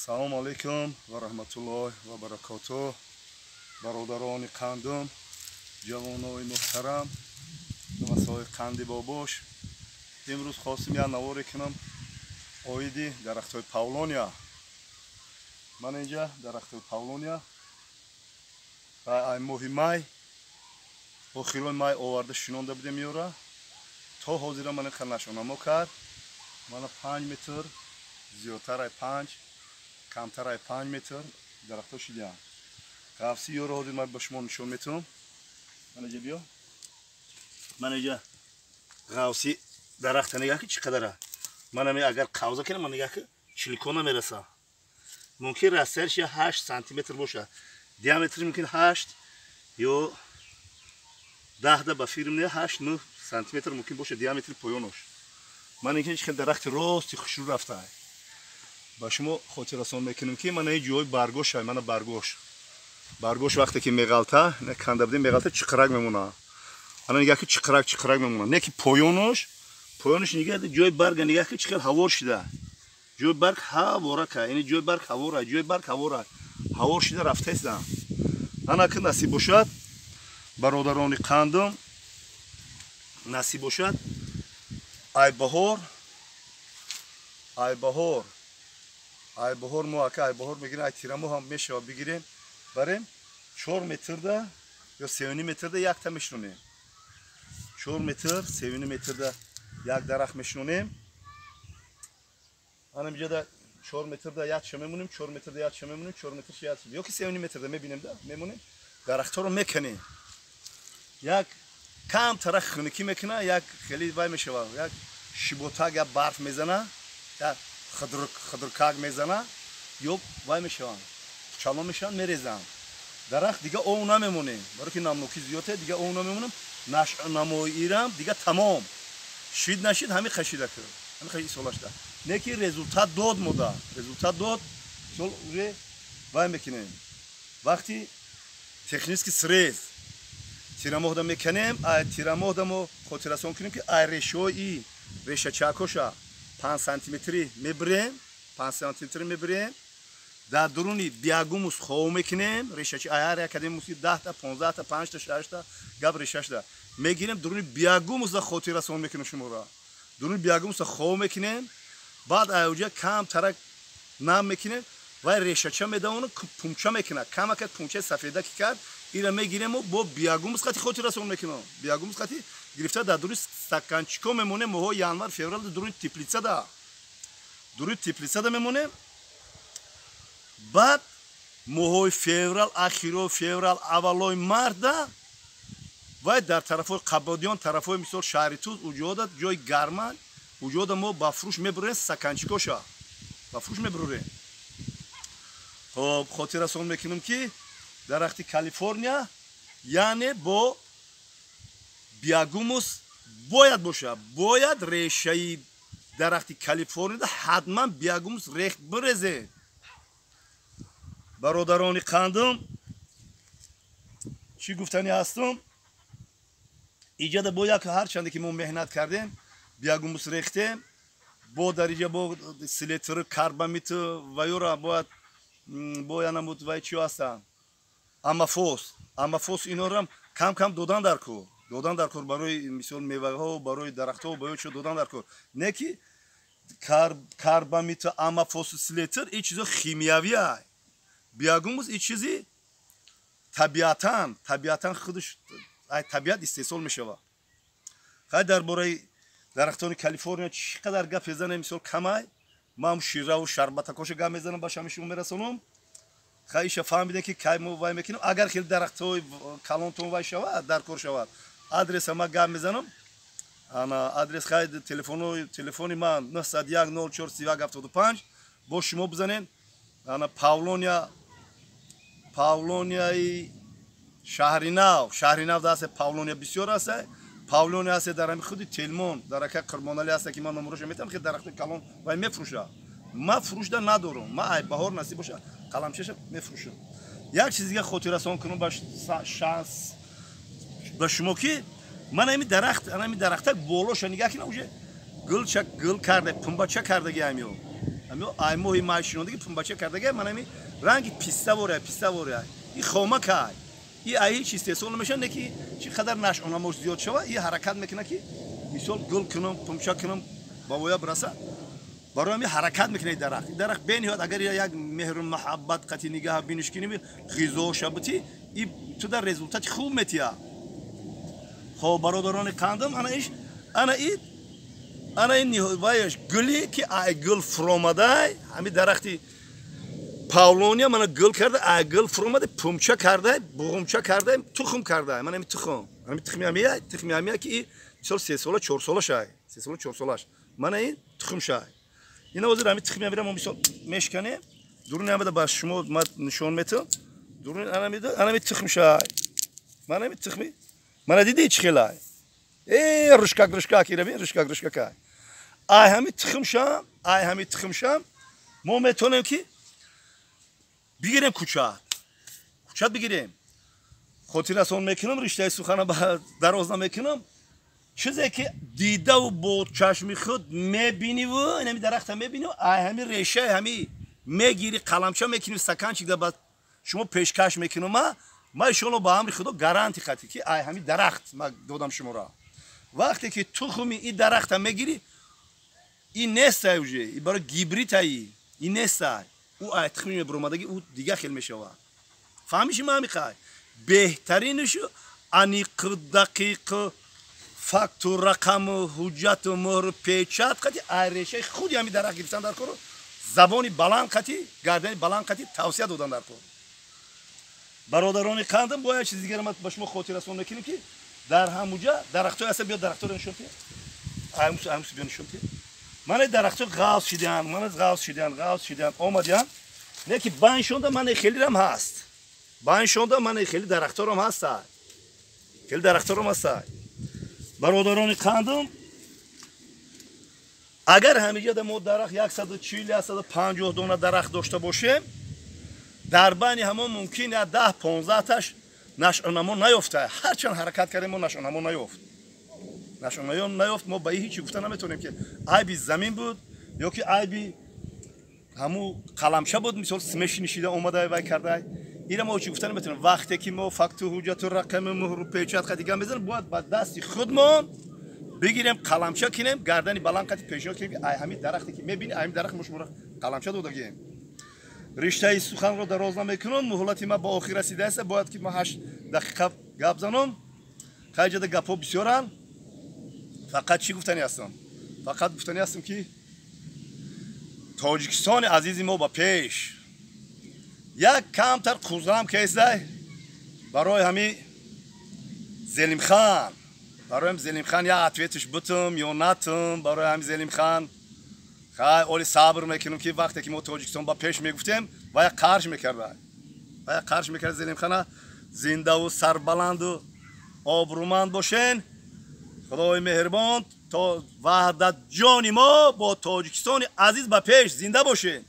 Салому алайкум ва раҳматуллоҳ ва баракотуҳ. Бародарони қандум, ҷавонои муҳтарам, масои қанди бобош. Имрӯз хостим як наворе кунам оиди дарахтҳои павлония. Ман инҷа дарахтҳои павлония ай моҳи май, охирои май оварда шинонда будем ёра. То ҳозира ман инқадр нашонамо кард. Мана 5 метр, зиёдтар ай 5, камтар ай 5 метр дарахтҳо шидаанд. Қафси ёро ҳозир ман ба шумо нишон метавам. Ман инҷа биё. Ман инҷа ғавси дарахта нигоҳ ки чӣ қадара. Ман ами агар қавза кунам, ман нигоҳ ки чилкона намераса. Мумкин расояш я 8 сантиметр боша. Диаметри мумкин 8 ё 10 да ба фирм не 8 9 сантиметр мумкин боша диаметри поёнош. Ман инки хеле дарахти рости хушрӯ рафта. Ба шумо хотиррасон мекунем ки мана ин ҷои баргош, мана баргош. Баргош вақте ки меғалта, не канда будем меғалта, чиқирак мемона. Ана нигоҳ ки чиқирак чиқирак мемона. Не ки поёнош, поёнош нигоҳ ҷои барга нигоҳ ки чӣ хел ҳавор шида. Ҷои барг ҳаворака, яъне ҷои барг ҳавора, ҷои барг ҳавора. Ҳавор шида рафтаиста. Ана ки насиб бошад, бародарони қандум, насиб бошад, ай баҳор, ай баҳор, ай баҳор мо ака ай баҳор мегирем, ай тирамо ҳам мешава бигирем, барем 4 метрда ё 3,5 метрда якта мешинонем. 4 метр, 3,5 метрда як дарахт мешинонем. Ана инҷа 4 метрда якша мемонем, 4 метрда якша мемонем, 4 метр якша. Ё ки 3,5 метрда мебинем да, мемонем. Дарахтҳоро меканем. Як камтара хунукӣ мекуна, як хеле вай мешава, як шиботак, як барф мезана, як хидркак мезана, ё вай мешаванд, чало мешаванд, мерезанд. Дарахт дига ов намемонем, барои ки намнокӣ зиёде, дига ов намемонем, нашъунамоирам дига тамом. Шид нашид ҳами хашида кар, ҳами хашид солашда. Не ки результат дод мода, результат дод, сол уже вай мекунем. Вақти технический срез тирамоҳда мекунем, ай тирамоҳда мо хотиррасон кунем ки ай решои решачакоша 5 сантиметри мебирем, 5 сантиметри мебирем, дар дуруни биогумус хов мекунем, решачи ай ҳар як кадем муси 10 та, 15 та, 5 та, 6 та гап решашда мегирем, дуруни биогумусда хотиррасон мекунем шуморо. Дуруни биогумусда хов мекунем, баъд ай уҷа кам тарак нам мекунем, вай решача медавону пумча мекунад. Камакак пумчаи сафеда ки кард, ира мегирему бо биогумус қати хотиррасон мекунам. Биогумус қати гирифта дар дуруни стаканчико мемонем, моҳои январ, феврал дар дуруни теплицада. Дуруни теплицада мемонем. Баъд моҳои феврал, ахирои феврал, аввалои марта вай дар тарафҳои Қабодиён, тарафҳои мисол шаҳри Туз, уҷода ҷои гарма, уҷода мо ба фурӯш мебурем стаканчикоша. Ба фурӯш мебурем. Хоб, хотиррасон мекунем ки дарахти Калифорния яъне бо биогумус бояд боша. Бояд решаи дарахти Калифорнияда ҳатман биогумус рехт бирезе. Бародарони қандум, чӣ гуфтани ҳастум? Иҷада бо як ҳарчанде ки мо меҳнат кардем, биогумус рехтем, бо дар иҷа бо селитра, карбамид ва ёра бояд бо янамуд вай чиё ҳастанд? Амафос. Амафос инорам кам-кам додан дар кор. Додан дар кор барои мисол меваҳо, барои дарахтҳо, барои чиё додан дар кор. Не ки карбамид, амафос, селитра ин чизо химиявӣ ай. Биогумус ин чизи табиатан, табиатан худаш ай табиат истеҳсол мешавад. Хай дар бораи дарахтони Калифорния чӣ қадар гап мезанем, мисол камай. Ман шираву шарбатакоша гап мезанам, ба шами шумо мерасонам. Хай иша фаҳмидем ки кай мо вай мекунем. Агар хеле дарахтҳои калонтон вай шавад, дар кор шавад, адреса ман гап мезанам. Ана адрес хай телефони ман 901 04 31 75 бо шумо бизанед. Ана Павлония, Павлонияи шаҳри нав, шаҳри нав даст Павлония бисёр аст. Павлония аст дар ҳами худи Телмон, дар ака Қурбоналӣ аст ки ман номероша метам, хеле дарахти калон вай мефурӯша. Ман фурӯшда надорам. Ман ай баҳор насиб боша қаламчаша мефурӯшам. Як чиз дига хотиррасон кунам ба шанс ба шумо ки ман ҳами дарахт, ҳами дарахтак болоша нигоҳ кунам, уже гулча гул карда, пумбача кардаги ҳамиё. Ами ай моҳи май шинондаги пунбача кардаги, ман ами ранги писта ворая, писта ворая. И хомакай. И ай ҳеч истеҳсол намешавад, не ки чӣ қадар нашъунамош зиёд шава, и ҳаракат мекунад, ки мисол гул кунам, пумча кунам, ба воя бираса. Барои ҳами ҳаракат мекунад дарахт. Дарахт бениҳоят, агар як меҳру муҳаббат қати нигаҳ биниш кунӣ, ғизоша бутӣ, и ту дар результати хуб метиҳад. Хоб, бародарони қандам, ана иш, ана ид, ана ин ваяш гуле ки ай гул фуромадай, ҳами дарахти павлония мана гул карда, ай гул фуромада, пумча карда, буғумча карда, тухм карда. Мана ами тухм, ами тухми ҳамия, тухми ҳамия, ки мисол 3 сола, 4 сола шай, 3 сола, 4 солаш. Мана ин тухм шай. Ина ҳозир ҳами тухми ҳамира мо мисол мешканем, дуруни ҳамада ба шумо ма нишон метам. Дуруни анами тухм шай. Мана ами тухми. Мана дидӣ, чӣ хелай? Э, рушкак, рушкак, ира бин, рушкак, рушкакай. Ай ҳами тухмшам, ай ҳами тухмшам мо метавонем, ки бигирем кучат, кучат бигирем. Хотиррасон мекунам, риштаи сухана ба дароз намекунам. Чизе ки дидаву бо чашми худ мебиниву инами дарахта мебиниву, ай ҳами решаи ҳами мегири, қаламча мекунӣ, стаканчик да ба шумо пешкаш мекунам. Ма иншоалло, ба амри Худо, гаранти хати, ки ай ҳами дарахт ма додам шуморо. Вақте ки тухми и дарахта мегирӣ, и нестай уже, и барои гибрид аи, и нестай. Ӯ ай тухми мебуромадаги, ӯ дига хел мешавад. Фаҳмиши ма ҳамиқай беҳтаринишу аниқу дақиқу факту рақаму ҳуҷҷату муҳру печат қати ай решаи худи ҳами дарахт гирифтан дар кору забони баланд қати, гардани баланд қати тавсия додан дар кор. Бародарони қандам, бо як чизи дигар ма ба шумо хотиррасон мекунем, ки дар ҳамуҷа дарахтҳои ҳаста. Биё, дарахтҳоро нишон тиҳ. Аймус, аймус, биё, нишон тиҳ. Мана дарахтҳо ғавз шиданд, мана ғавз шиданд, ғавз шиданд, омадиянд. Не ки байншонда мана хелирам ҳаст, байншонда мана хели дарахтҳорам ҳаста, хели дарахтҳорам ҳаста. Бародарони қандам, агар ҳамиҷада мо дарахт 140, 150 дона дарахт дошта бошем, дар байни ҳамон мумкин я 10, 15-таш нашъунамо наёфта. Ҳарчанд ҳаракат кардем, мо нашъунамо наёфт, нашъунамо наёфт. Мо ба ҳечи гуфта наметавонем, ки айби замин буд ё ки айби ҳамун қаламча буд, мисол смеши нишида омада вай кардай. Ира мо чӣ гуфта наметавонем. Вақте ки мо факту, ҳуҷҷату, рақами, муҳру печат қадига мезанем, бояд ба дасти худмон бигирем, қаламча кинем, гардани баланд қати пешниҳод кинем, ки ай ҳамин дарахте ки мебини, ай ҳамин дарахт мо шуморо қаламча додагием. Риштаи суханро дароз намекунам, муҳлати ма ба охир расидааст. Бояд ки ма 8 дақиқа гап занам. Хайҷада гапҳо бисёранд. Фақат чӣ гуфтани ҳастам? Фақат гуфтани ҳастам, ки Тоҷикистони азизи мо ба пеш. Як камтар қузғам кесдай барои ҳами Зелимхан, барои ҳами Зелимхан як ответ иш бутум ё натум. Барои ҳами Зелимхан, хай, оли сабр мекунем, ки вақте ки мо Тоҷикистон ба пеш мегуфтем, вая қарш мекарда, вая қарш мекард Зелимхана. Зиндаву сарбаланду обрӯманд бошен. Худои меҳрибон то ваҳдатҷони мо бо Тоҷикистони азиз ба пеш, зинда бошен.